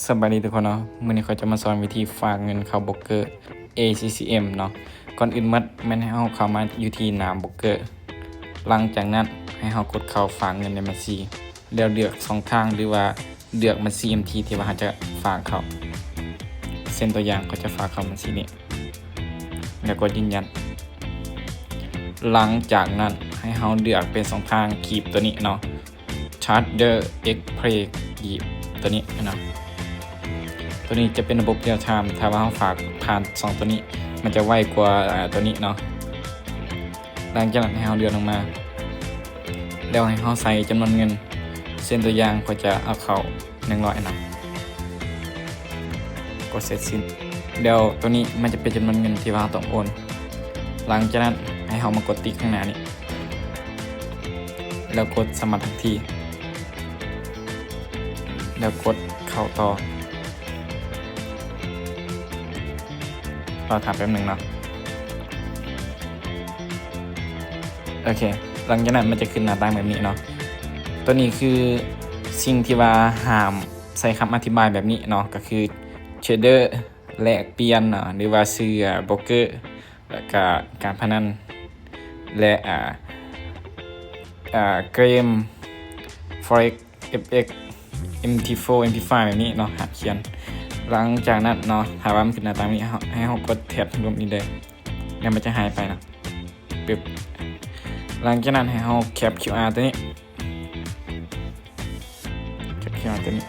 ສະບາຍດີທຸກຄົນເນາະ, ມື້ນີ້ຂ້ອຍຈະມາສອນວິທີຝາກເງິນເຂົ້າໂບຣກເກີ ເອ ຊີ ຊີ ເອັມ ເນາະ. ກ່ອນອື່ນໝົດແມ່ນໃຫ້ເຮົາເຂົ້າມາຢູ່ທີ່ໜ້າໂບຣກເກີ, ຫຼັງຈາກນັ້ນໃຫ້ເຮົາກົດເຂົ້າຝາກເງິນໃນບັນຊີ ແລ້ວເລືອກຊ່ອງທາງ ຫຼືວ່າເລືອກບັນຊີເອັມທີທີ່ວ່າເຮົາຈະຝາກເຂົ້າ. ເຊັ່ນຕົວຢ່າງ ຂ້ອຍຈະຝາກເຂົ້າບັນຊີນີ້ ແລ້ວກົດຢືນຢັນ. ຫຼັງຈາກນັ້ນໃຫ້ເຮົາເລືອກເປັນຊ່ອງທາງກີບຕົວນີ້ເນາະ, Trader Express ກີບຕົວນີ້ເນາະ. ຕົວນີ້ຈະເປັນລະບົບ real time, ຖ້າວ່າເຮົາຝາກຜ່ານຊ່ອງຕົວນີ້ ມັນຈະໄວກວ່າ ອາ ຕົວນີ້ເນາະ. ຫຼັງຈາກນັ້ນໃຫ້ເຮົາເລື່ອນລົງມາ ແລ້ວໃຫ້ເຮົາໃສ່ຈຳນວນເງິນ, ເຊັ່ນຕົວຢ່າງ ຂ້ອຍຈະເອົາເຂົ້າໜຶ່ງຮ້ອຍເນາະ, ກົດເສັດສິ້ນ. ແລ້ວຕົວນີ້ມັນຈະເປັນຈຳນວນເງິນທີ່ວ່າເຮົາຕ້ອງໂອນ. ຫຼັງຈາກນັ້ນໃຫ້ເຮົາມາກົດຕິກຂ້າງໜ້ານີ້ ແລ້ວກົດສະໝັກທັນທີ ແລ້ວກົດເຂົ້າຕໍ່. ລໍຖ້າແປັບໜຶ່ງເນາະ. ໂອເຄ, ຫຼັງຈາກນັ້ນມັນຈະຂຶ້ນໜ້າຕ່າງແບບນີ້ເນາະ. ຕົວນີ້ຄືສິ່ງທີ່ວ່າຫ້າມ, ໃຊ້ຄຳອະທິບາຍແບບນີ້ເນາະ, ກໍຄື Trader ແລກປ່ຽນເນາະ ຫຼືວ່າຊື້ໂບຣກເກີ ແລ້ວກະການພະນັນ ແລະ ອາ ອາ ເກມ Forex ເອັຟເອັກ ເອັມທີໂຟ ເອັມທີໄຟ ແບບນີ້ເນາະ, ຫ້າມຂຽນ. ຫຼັງຈາກນັ້ນເນາະ ຖ້າວ່າມັນຂຶ້ນໜ້າຕ່າງນີ້ ເຮົາ ໃຫ້ເຮົາກົດແທັບລົງນີ້ເດີ ແລ້ວມັນຈະຫາຍໄປເນາະ. ປຶບ. ຫຼັງຈາກນັ້ນໃຫ້ເຮົາແຄັບຄິວອາຕົວນີ້ ແຄັບຄິວອາຕົວນີ້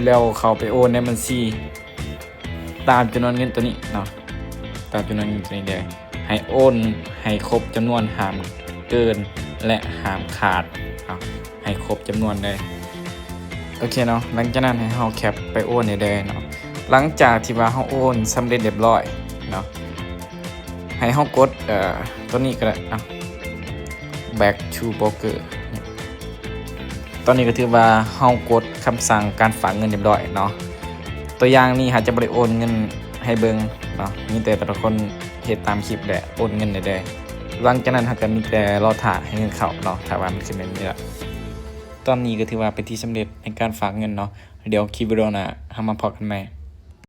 ແລ້ວເຂົ້າໄປໂອນໃນບັນຊີຕາມຈຳນວນເງິນຕົວນີ້ເນາະ, ຕາມຈຳນວນເງິນຕົວນີ້ເດີ. ໃຫ້ໂອນໃຫ້ຄົບຈຳນວນ, ຫ້າມເກີນ ແລະ ຫ້າມຂາດເນາະ, ໃຫ້ຄົບຈຳນວນເລີຍ. ໂອເຄເນາະ, ຫຼັງຈາກນັ້ນໃຫ້ເຮົາແຄັບໄປໂອນໄດ້ເລີຍເນາະ. ຫຼັງຈາກທີ່ວ່າເຮົາໂອນສຳເລັດຮຽບຮ້ອຍເນາະ ໃຫ້ເຮົາກົດ ເອີ ຕົວນີ້ກໍໄດ້ເນາະ, Back to Broker. ຕອນນີ້ກໍຖືວ່າເຮົາກົດຄຳສັ່ງການຝາກເງິນຮຽບຮ້ອຍເນາະ. ຕົວຢ່າງນີ້ເຮົາຈະບໍ່ໄດ້ໂອນເງິນໃຫ້ເບິ່ງເນາະ, ມີແຕ່ແຕ່ລະຄົນເຮັດຕາມຄລິບ ແລະ ໂອນເງິນໄດ້ເລີຍ. ຫຼັງຈາກນັ້ນເຮົາກໍມີແຕ່ລໍຖ້າໃຫ້ເງິນເຂົ້າເນາະ, ຖ້າວ່າມັນຂຶ້ນແບບນີ້ລະ. ຕອນນີ້ກໍຖືວ່າເປັນທີ່ສຳເລັດໃນການຝາກເງິນເນາະ. ດຽວຄລິບວິດີໂອໜ້າເຮົາມາພໍ້ກັນໃໝ່.